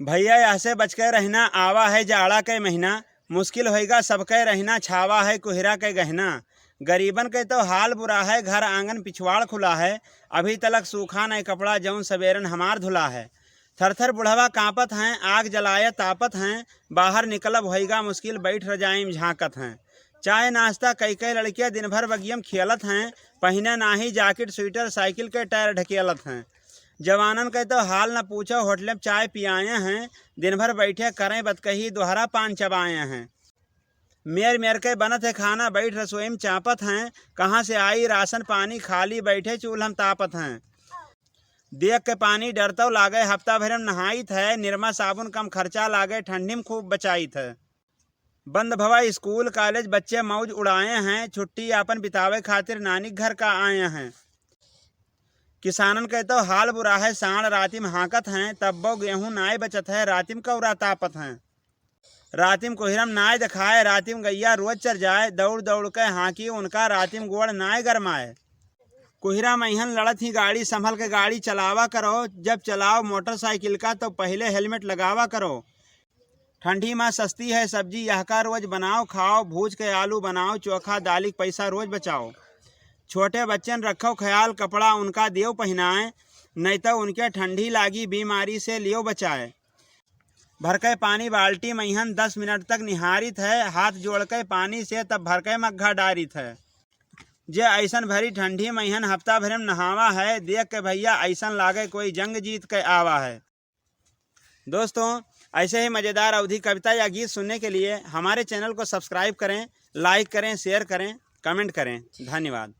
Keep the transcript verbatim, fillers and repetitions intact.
भइया, यहसे बचके रहिना, आवा है जाड़ा के महीना, मुस्किल होइगा सबके रहिना, छावा है कुहिरा के गहिना। गरीबन के तउ हाल बुरा है, घर आँगन पिछवाड़ खुला है, अभी तलक सूखा नहीं कपड़ा, जउन सबेरन हमार धुला है। थर थर बुढ़वा काँपत हैं, आग जलाए तापत हैं, बाहर निकलब होइगा मुस्किल, बैठ रजाइम झाँकत हैं। चाय नाश्ता कइ कइ लड़किया दिन भर बगियम खेलत हैं, पहिने नाहीं जैकेट स्वेटर, साइकिल के टायर ढकेलत हैं। जवानन के तउ हाल न पूछो, होटले में चाय पियाए हैं, दिन भर बैठे करें बतकही, दोहरा पान चबाए हैं। मेर मेर के बनत है खाना, बैठ रसोई में चाँपत हैं, कहाँ से आई राशन पानी, खाली बैठे चूल्हा में तापत हैं। देख के पानी डरतउ लागे, हफ्ता भर में नहाइत है, निरमा साबुन कम खर्चा लागे, ठंडी में खूब बचाइत है। बंद भवा स्कूल कॉलेज, बच्चे मौज उड़ाए हैं, छुट्टी आपन बितावे खातिर नानी घर का आए हैं। किसानन के तउ हाल बुरा है, साँड़ राति में हाँकत हैं, तब्बो गेहूँ नाय बचत है, राति में कौरा तापत हैं। राति में कोहिरा में नाय देखाए, राति में गइया रोज चर जाए, दौड़ दौड़ के हाँकी उनका, राति में गोड़ नाय गरमाए। कोहिरा मइहन लड़त ही गाड़ी, संभल के गाड़ी चलावा करो, जब चलाओ मोटरसाइकिल का तउ पहिले हेलमेट लगावा करो। ठंडी मा सस्ती है सब्जी, यहका रोज बनाओ खाओ, भूज के आलू बनाओ चोखा, दाली के पैसा रोज बचाओ। छोटे बच्चन रखो ख्याल, कपड़ा उनका देव पहिनाए, नहीं तउ उनके ठंडी लागी, बीमारी से लियो बचाए। भर के पानी बाल्टी मइहन दस मिनट तक निहारित है, हाथ जोड़ के पानी से तब भर के मग्घा डारित है। जे अइसन भरी ठंडी मइहन हफ्ता भर में नहावा है, देख के भइया अइसन लागे कोई जंग जीत के आवा है। दोस्तों, ऐसे ही मज़ेदार अवधी कविता या गीत सुनने के लिए हमारे चैनल को सब्सक्राइब करें, लाइक करें, शेयर करें, कमेंट करें। धन्यवाद।